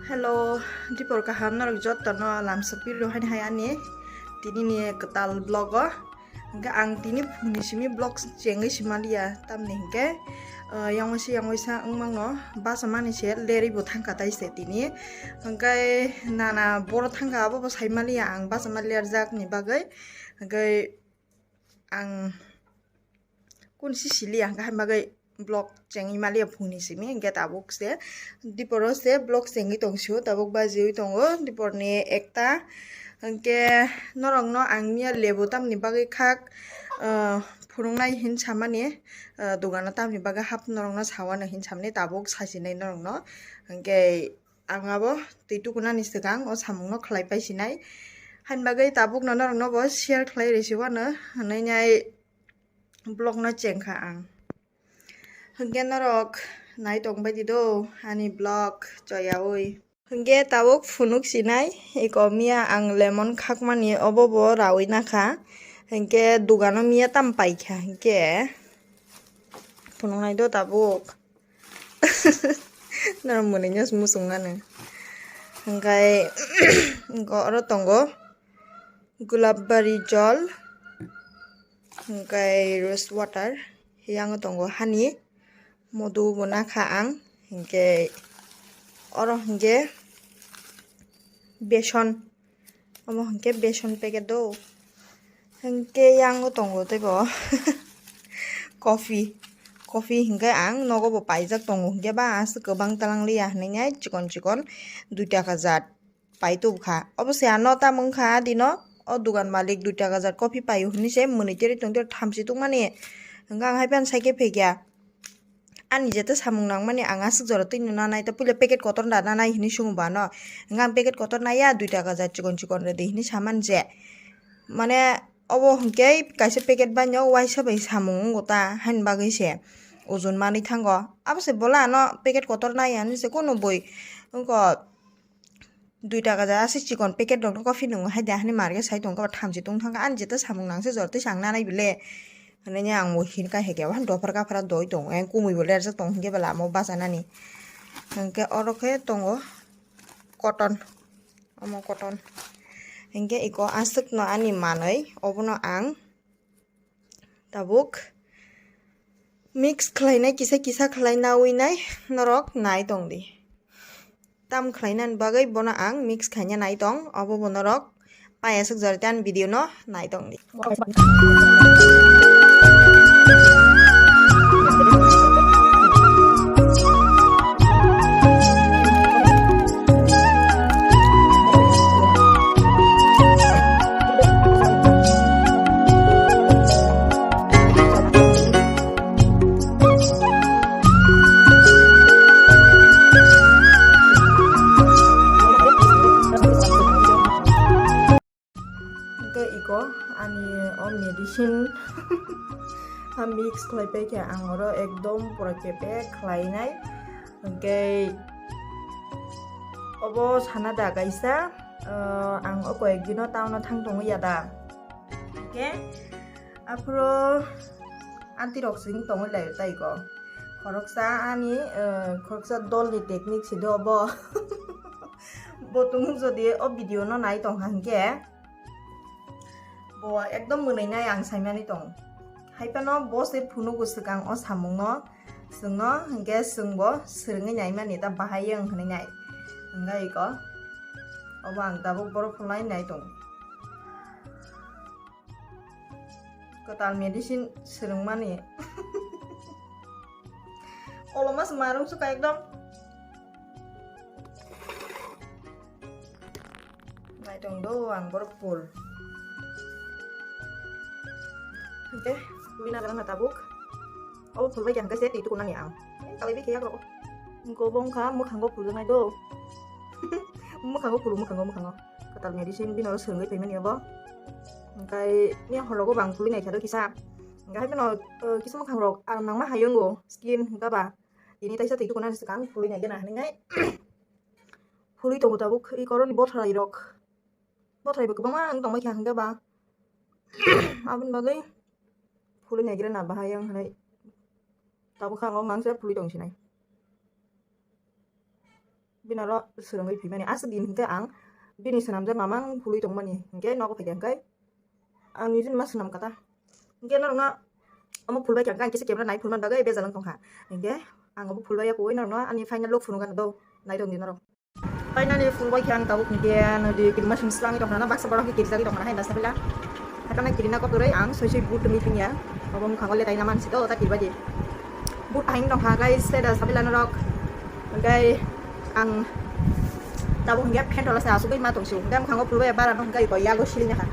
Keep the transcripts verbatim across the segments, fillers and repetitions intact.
Hello, dipor kaham norok jotono lamsok piro hai hai ani tini ni kwtal vlog o. Hwnkhe ang tini phungni simi vlog chengwi simaliya, tamni hwnkhe, ah, yang waisa yang waisa wngmano basa mani se lerwi bo thangkha tai se tini. Hwnkhe nana boro thangkha abo bo saimaliya ang basa maliya jak ni bagwi. Hwnkhe ang kun si sili ang kaham bagwi vlog chengwi maliya phungni simi, hwnkhe tabuk se diporo se vlog chengwi tong sio, tabuk bajiwi tongo diporni ekta. Hwnkhe norokno ang miya lebu tamni bagwi khak, ah, phunuknai hin samani, ah, dogano tamni bagwi hap norokno sawano hin samani tabuk sasinai norokno. Hwnkhe ang abo twi tukunani swkang o samungno khlai paisinai. Haini bagwi tabukno norokno bo share khlai rwsiwano hwnwi nai vlogno chengkha ang. Hwnkhe norok nai tongbaidi do ani vlog choyaui. Hwnkhe tabuk phunuk sinai eko miya ang lemon khakmani obo bo raui nakha. Hwnkhe dogano miya tam paikha hwnkhe phunuknai do tabuk. Norok mwnwi no muchung nani. Hwnkhe oro tongo gulab bari jol, hwnkhe rose water, yang tongo hani modu bo nakha ang, hwnkhe oro hwnkhe beson. Omo hwnkhe beson packet do. Hwnkhe yango tongo teibo coffee. Coffee hwnkhe ang nogo bo paijak tongo hwnkhe ba aswk kwbang talang liya hwnwi nai chikon chikon dui taka jat pai tubukha. Obo se ano tamo wngkha adino o dogan malik dui taka jat coffee paio hwnwi se mwnwi terwi tongtero thamchi tongmani. Hwnkhe ang hai phano saikhe phaikha. Ani jeta samung nangmani ang aswk jora twino nanai, ta puila packet kotor da nanai hinwi swngo ba no. Hwnkhe ang packet kotor naiya, dui taka jat chikon chikon rwdi hinwi samani je. Mane obo hwnkhe kaisa packet baino waisa bai samung wngo ta haini bagwi se ojon manwi thango. Abo se bola ano packet kotor naiya hinwi se kunu bui wngkha. Dui taka jat aswk chikon packet rok no coffee nwngo hai de, hani market sai tongkha ba thamchi tong thangkha, ani jeta samung nangse jor tei chang nanai bile. Hwnwi ang bo hin kai hai khe, o han dophar kaphra doi tongo, yang kumui bo lerjak tongo hinkhe bwla amo bachanani. Hinkhe oro khe tongo cotton, omo cotton. Hinkhe eko aswkno ani manwi, obono ang tabuk mix khlainai, kisa kisa khlai naui nai norok nai tong di. Tam khlainani bagwi bono ang mix khaina nai tong, obo bo norok pai aswk jora tei ani video no nai tong di. Hingke iko ani o medicine ha mix khlai pai khe ang oro ekdom pura kepek khlai nai. Hingke obo sana da kaisa, ah, ang o koyek dino town o thang tongwi ya da. Hingke aphuru aunty rok sing tongwi lai tai ko. Khoroksa ani, eh, khoroksa dol ni technique si do bo. Bo tumung jodi o video no nai tong kha hingke, bo ekdom mwnwi nai ang saimani tong. Hai phano bo se phunugo swkang o samung no, chwng no hingke chwng bo swrwngwi nai mani ta bahai wng hinwi nai. Hingke iko, obo ang tabuk borok phunai nai tong. Kwtal medicine swrwngmani. Koloma se marung suka ekdom. Naitong do ang borok phul. Hingke, bina jalan na tabuk. O phul bai khe hingke se twi tukunani ang. Kalai bi khe yak rok. Hingke bo wngkha mwkhango phuljaknai do. Mwkhango phulu, mwkhango, mwkhango. Kwtal medicine bini oro swrwngwi phaimani abo. Hingke ni horogo bang phulwi naikha do kisa. Hingke hai phano, eh, kisa mwkhang rok aram nangma hai wngo skin hingke ba. Tini taisa twi tukunani swkang phulwi naikhe na hinwi nai. Phulwi tongo tabuk i koroni bothrai rok. Bothrai bo kwbangma wng tongbai kha hingke ba. Aboni bagwi phulwi naigra na bahai wng hinwi. Tabuk kha ang o mangsa phulwi tong sinai. Bini oro swrwngwi phimani. Aswk din hinkhe ang bini swnamjak mamang phulwi tongmani. Hinkhe nogo phaikha hinkhe ang nini ma swnam kata. Hinkhe norokno omo phulbai kha hinkhe ang kisa camera nai phulmani bagwi bejal wng tongkha. Hinkhe ang obo phulbai ya kuwi norokno ani final look phunukgano do. Naitongdi norok. Finally phulbai kha ang tabuk hinkhe nodi kirima sung slangwi tongkha na baksa borok khe kirijagwi tongkha na hai da sapila. Haikhe kirina kotorwi ang soi soi boot tongwi thangya. Obo mukhango letai na mansi do ta kirbaidi. Boot haino tongkha guys, sai da sapila norok. Hinkhe ang tabuk hinkhe pant ola se asugwi ma tongsi. Hinkhe mukhango phulbai bara no hinkhe iko yago sili nyaha.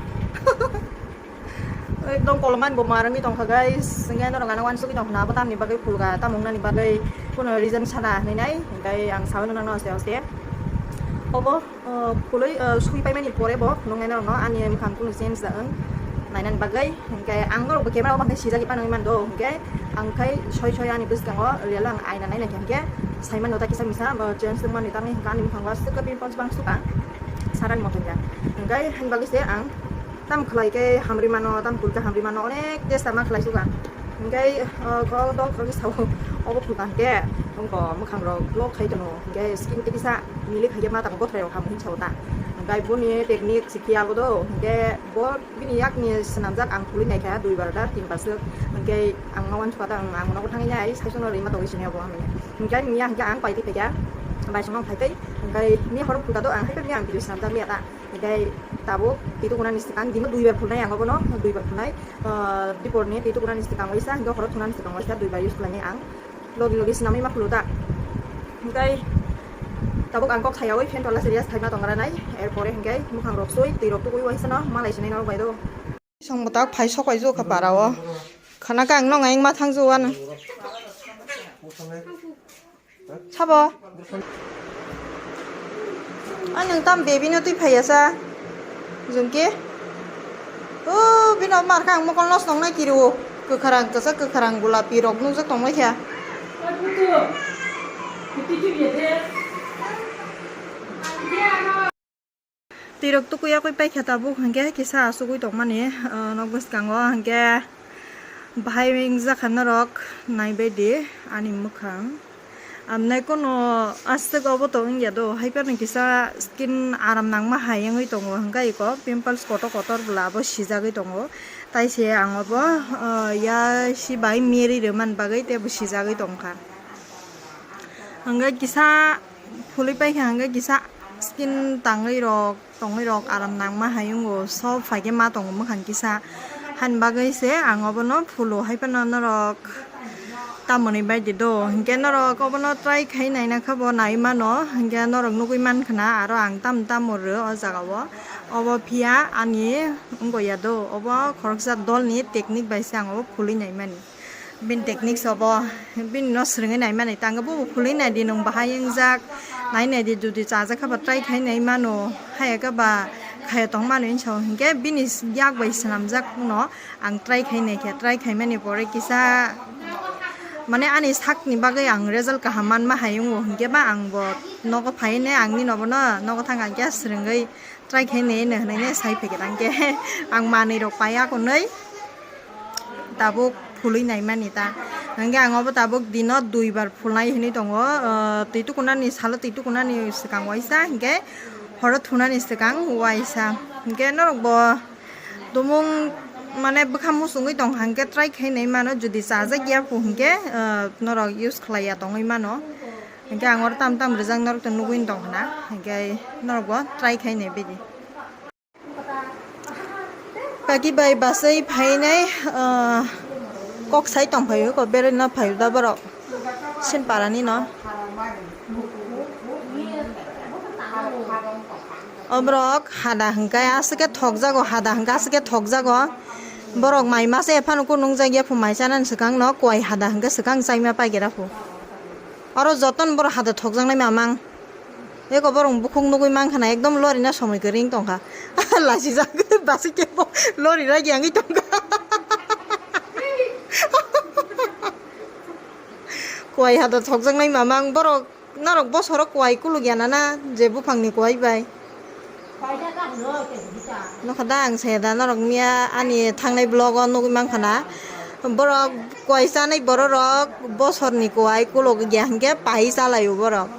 Ekdom kolomani bo marwngwi tongkha guys. Hinkhe norok ano uansugwi tongkha na abo tamni bagwi phulga, tamo wngnani bagwi kuno reason sana hinwi nai. Hinkhe ang saui nang nang no aste aste. Obo, uh, phulwi, uh, sui paimani pore bo nungnai norokno ani mukhang kuno change da wng nainani bagwi. Hinkhe ang norok bo camera o bahaikhe sijagwi panwi mando. Hinkhe ang khai soi soi ani bwskango real ang aina nai naikha hinkhe saimano ta kisa misa bo change wngmani tamni hinkhe ani mukhango aswk pimples bang suka sarani mothokya. Hinkhe haini bagwi se ang tam khlai khe hamri mano, tam kul khe hamri mano, onek testa ma khlai suka. Hinkhe, uh, kok dok rok sao obo phulka hinkhe wngko mukhang rok glow khai tono. Hinkhe skin tei kisa milik hai khe ma tamo gothrai rok ham hin sao ta. Hinkhe boni technique sikhi abo do. Hinkhe bo bini yakni swnamjak ang phulwi naikha duibar da tinbar swk. Hinkhe ang ma uansukha ta ang nogo thangwi nai saichung no rwima tongwi sini obo hamya. Hinkhe miya hinkhe ang paitwi phaikha bai songno phaitwi. Hinkhe miya horo phulka do ang hai miya ang video swnamjak liya ta. Hinkhe tabuk twi tukunani swkang dino duibar phulnai ang obono duibar phulnai. Ah, diporni twi tukunani swkang waisa hinkhe horo thunani swkang waisa duibar use khlainai ang. Logi logi swnamwi ma phulu ta. Hinkhe tabuk ang kok sayawi pant wala se riyas thaima tongranai. Erpore hinkhe mukhang rok sui twi rok tukui waisa no malai sinai norok bai do. Song bwtak phai sok pai jokha para o. Khana kang nong ayang ma thang jowano. Sabo? Ani nang tam baby no twi phaiya sa. Jungke. O bino mar kang mokol nos nong nai kiri o. Kwkharang kwchak kwkharang gulapi rok nujak tong lai kha. Twi rok tukui yakui paikha tabuk hinkhe kisa asugui tongmani, ah, nok bwskango hinkhe bahai wngjakha norok naibaidi ani mwkhang. Amnai kono aswk obo to wngya do, haiphano kisa skin aram nangma hai wngwi tongo, hinkhe iko pimples kotor kotor bwla abo sijagwi tongo. Taise ang obo, ah, ya si bai meri rwmani bagwi teibo sijagwi tongkha. Hinkhe kisa phulwi paikha hinkhe kisa skin tangwi rok tongwi rok aram nangma hai wngo, so phaikhe ma tongo mwkhang kisa. Hani bagwi se ang obono phulo, haiphano norok tamoni baidi do, hinkhe norok obono try khai naina khe bo nai mano, hinkhe norok nugui mankha na aro ang tamo tamo rw o jaga o. Obo phiya ani wngya do, obo khoroksa dolni technique bai se ang obo phulwi naimani. Bini techniques obo, bini no swrwngwi naimani tangwi, bubo phulwi naidi nwng bahai wngjak, nai naidi jodi chajak khe ba try khai nai mano, haya khe ba khaya tong mano hinwi sao, hinkhe bini yak bai swnamjak no ang try khai naikha, try khaimani pore kisa mane ani sakni bagwi ang result kaham manma hai wngo, hinkhe ba ang bo nogo phaiwi nai ang nini obono nogo thang ang khe swrwngwi. Try khai nai no hinwi nai sai phaikhe tang khe ang manwi rok pai ako nwi tabuk phulwi naimani ta. Hinkhe ang obo tabuk dino duibar phulnai hinwi tongo, ah, twi tukunani salo twi tukunani swkang waisa hinkhe horo thunani swkang waisa. Hinkhe norok bo tumung mane bwkha muchungwi tongkha hinkhe try khai nai mano, jodi chajak ya phu hinkhe, ah, norok use khlai ya tongwi mano. Hinkhe ang oro tam tam rijak norok to nugwi tong khna, hinkhe norok bo try khai nai bidi. Kaki bai basai phainai, ah, kok sai tong phaio, ko berena phaio da borok sin parani no. O borok hada hinkhe aswk khe thokjago, hada hinkhe aswk khe thokjago. Borok mai masa ephano kunung jak ya phu mai chanani swkang no, kuai hada hinkhe swkang chaima paikera phu. Oro jotono borok hada thokjaknai mamang. Eko borok bukhuk nugui mankha na, ekdom lorina somoi kwrwi wng tongkha. Lachijak basai kebo lori ragi yangwi tongkha. Kuai hada thokjaknai mamang borok, norok bosoro kuai kuluk ya nana je buphangni kuai bai. Nokha da ang saya da norok miya ani thangnai vlog o nugui mankha na. Borok kuai chanai bororok bosorni kuai kuluk ya hinkhe pai chalaio borok.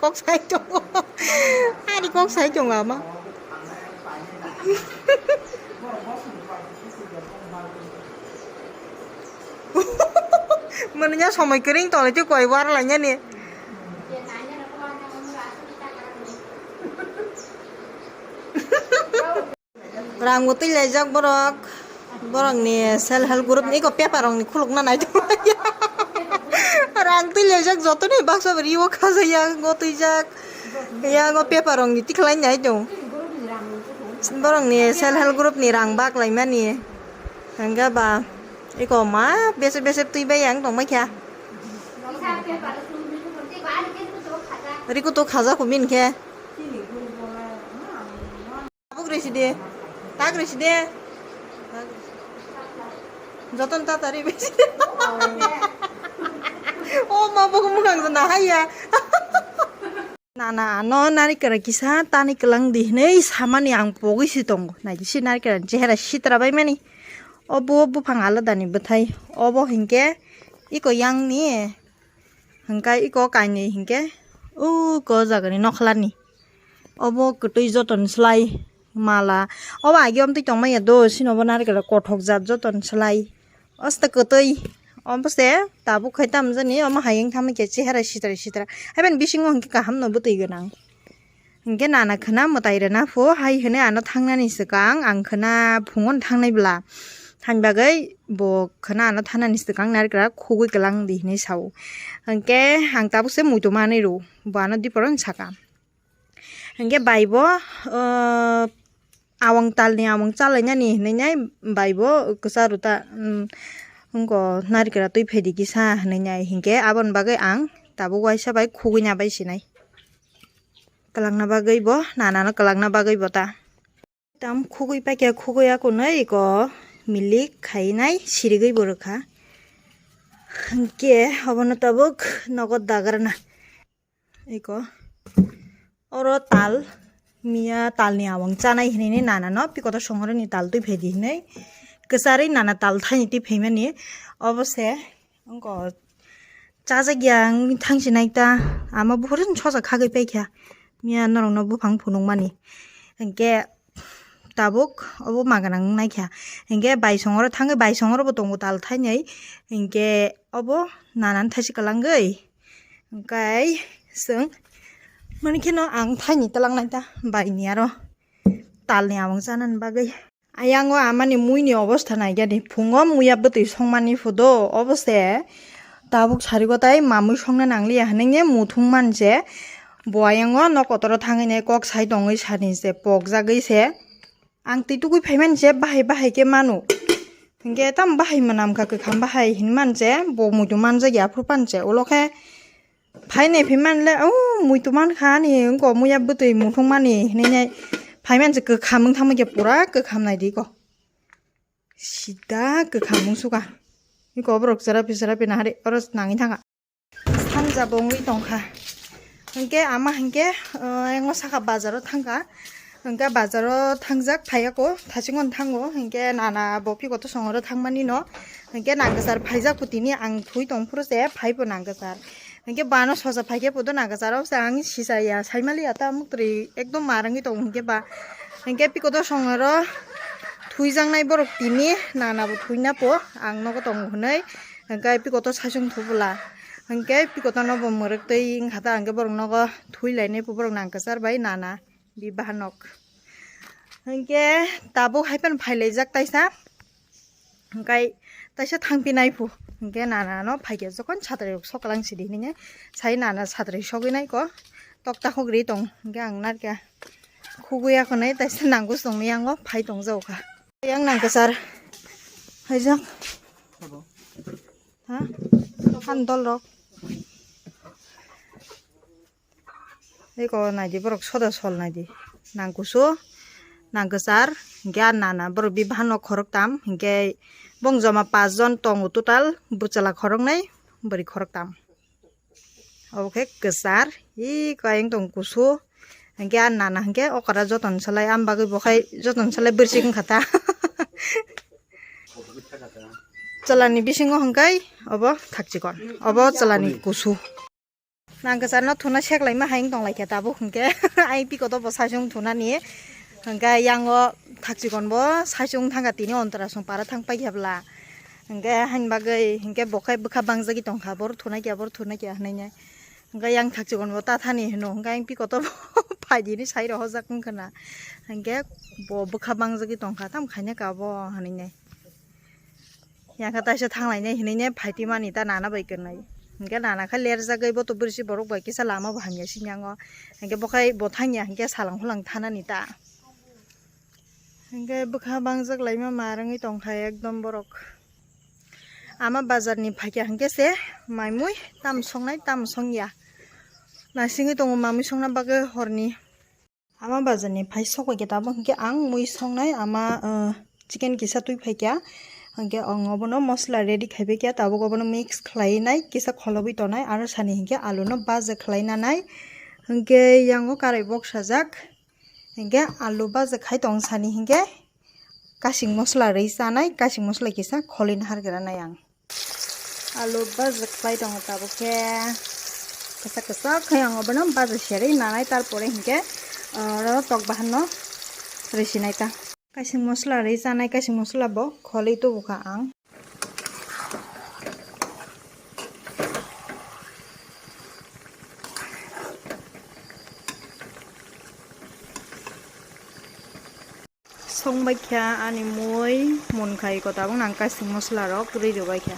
Kok sai tongo. Ani kok sai tongo ama. Mwnwnya somoi kwrwng tonglaitwi koi war lainani. Rang bo twi laijak borok, borok ni self help group ni eko paper rok ni khuluk na nai tong laijak. Rang twi laijak joto ni baksa bo ri o khajak ya, ngo twi jak ya, ngo paper rok ni tikhlai nai tong. Borok ni self help group ni rang bak lai mani hingke ba eko ma besep besep twi bai yang tong mai kha. Ri kutu khajak ko min khe. Tabuk resi de. Tak resi de. Joton ta tari besi. O ma bo mukang jana haya. Nana ano narikra kisa tani kwlang di hinui samani ang pogwi si tongo. Naidi si narikra chehera sitra bai mani. Obo buphang alada ni bwthai. Obo hinkhe iko yang ni. Hingke iko kainwi hingke uko jagani nokhlani. Obo kwtwi joton slai mala. Obo agi omtwi tongmaya do, sinobo narikela kothok jat joton slai. Oste kwtwi. Omo se tabuk khai tamjani, omo hayung tamo khe chehara sitra sitra. Haiben bisingo hingke kaham no bwtwi gwnang. Hingke nana khwna mwtai rwna pho hai hwnwi ano thangnani swkang ang khwna phungo thangnai bwla. Hani bagwi bo khwna ano thangnani swkang narikra khugui kwlang di hinwi sao. Hingke ang tabuk se muitu manwi rw bo ano dipharo saka. Hingke bai bo, ah, awang talni awang chalainani hinwi nai bai bo kwcharo ta, um, wngko narikra twi phaidi kisa hinwi nai hingke aboni bagwi ang tabuk waisa bai khugui na bai sinai. Kwlangna bagwi bo, nanano kwlangna bagwi bo ta. Tam khugui paikha, khugui akunui iko milik khainai sirigwi bo rwkha. Hwnkhe obono tabuk nogo dagrana. Iko oro tal, miya talni awang chanai hinui nanano pikoto songroni tal twi phaidi hinui kwcharwi nana tal thaini twi phaimani. Obo se wngkha. Chajakya wngwi thangsinai ta, ama buphuru sosa khagwi paikha. Miya norokno buphang phunukmani. Hinkhe tabuk obo maganang wngnaikha. Hinkhe baisongoro thangwi, baisongoro bo tongo tal thainwi. Hinkhe obo nanani thaisi kwlangwi. Hinkhe chwng mani kheno ang thaini twlangnai ta baini aro talni awang chanani bagwi. Ayang o amani mui ni obostha naikha di, phungo muya bwtwi songmani phudo, obo se tabuk sarigo tai mamui songna nangliya hinui muthung manse, bo ayang o nok kotoro thangwi nai kok sai tongwi sani se pokjagwi se, ang twi tugui phaimani se bahai bahai khe manu, hinkhe tam bahai mwnam kha kwkham bahai hinmani se bo muitu manjakya aphuru pani se ulo khe. Phainai phaimanle, o muitu mankha ani wngkha muya bwtwi muthungmani hinui nai phaimanse kwkham wngthangma khe pura kwkham naidi ko. Sida kwkham wngsuka. Iko borok chwrapi chwrapi nahari oro nangwi thangkha. Sanja bo wngwi tongkha. Hinkhe ama hinkhe, o, ayang o saka bazaro thangkha. Hinkhe bazaro thangjak phaiya ko, thachingno thango. Hinkhe nana bo phi koto songoro thangmani no. Hinkhe nangkwchar phaijak pho tini ang thui tong phuru se phai bo nangkwchar. Hinkhe bano sosa phaikhe podo nangkwcharo se ang sisa ya saimaliya ta muktri ekdom marangwi tongo hinkhe ba. Hinkhe pikoto songoro thuijaknai borok tini nana bo thuina po ang nogo tongo hinui. Hinkhe pikoto saichung thubula. Hinkhe pikoto no bo mwrwk twi wngkha ta hinkhe borok nogo thui lainai po borok nangkwchar bai nana. Bibahanok. Hinkhe tabuk hai phano phailaijak taisa. Hinkhe taisa thangpinai phu. Hinkhe nana no phaikhe jokon satrai rok soklang sidi hinui sai nana satrai sogwi nai ko. Tokta khogri tong. Hinkhe ang narikha khugui akhonai taisa nangkus tongni yango phai tongjago kha. Yang nangkwchar. Haijak. Ha? Han dol rok. Eko naidi borok soda sol naidi. Nangkusu, nangkwchar, hinkhe ah nana borok bibahanok khoroktam, hinkhe bong joma pas jon tongo total, bwchwla khoroknwi, bwrwi khoroktam. Obo khe kwchar, eko ayang tong kusu, hinkhe ah nana hinkhe okra joton salai, am bagwi bo khai joton salai bwrwsik wngkha ta. Chwlani bisingo hinkhe obo thakchikon, obo chwlani kusu. Nang kwchar no thuna seklai ma hai wng tong lai khe tabuk hwnkhe. Ai piko to bo saichung thuna ni. Hwnkhe yang o thakchikon bo saichung thang kha tini Ontrasong para thang pai khe bla. Hwnkhe hain bagwi hwnkhe bo khai bwkha bangjagwi tong kha. Bor thuna kya, bor thuna kya hwnwi nai. Hwnkhe yang thakchikon bo ta thani hwno. Hwnkhe ang piko to bo phai di ni sai rw hojak wng khna. Hwnkhe bo bwkha bangjagwi tong kha. Tam khaina ka bo hwnwi nai. Yang kha taisa thang lai nai hwnwi ne phai twi mani ta nana bai kwrwnai. Hwnkhe nana khe ler jagwi bo to bwrwi si borok bai kisa lama bo hamya sini yango. Hwnkhe bo khai bo thang ya hwnkhe salang hulang thanani ta. Hwnkhe bwkha bangjak lai ma ma rwngwi tong kha ekdom borok. Ama bazar ni phai kha hwnkhe se mai mui tam song nai tam song ya. Naisingwi tongo mamui song na bagwi horni. Ama bazar ni phai sok bai khe tabuk hwnkhe ang mui song nai ama, uh, chicken kisa twi phai kha. Hwnkhe ang obono mosla ready khai bai kha tabuk obono mix khlai nai kisa kholobwi tonai aro sani hwnkhe alu no baja khlai nanai. Hwnkhe yang o karai bok sajak. Hwnkhe alu baja khai tong sani hwnkhe kasing mosla rwi chanai, kasing mosla kisa kholwi na har gra nai ang. Alu baja khlai tongo tabuk khe kwchak kwchak khai ang obono baja serwi nanai, tarpore hwnkhe oro tok bahan no rwi sinai ta. Kasing mosla rwi chanai, kasing mosla bo kholwi tubu kha ang. Song bai kha ani mui mun khai ko tabuk nang kasing mosla rok rwi rw bai kha.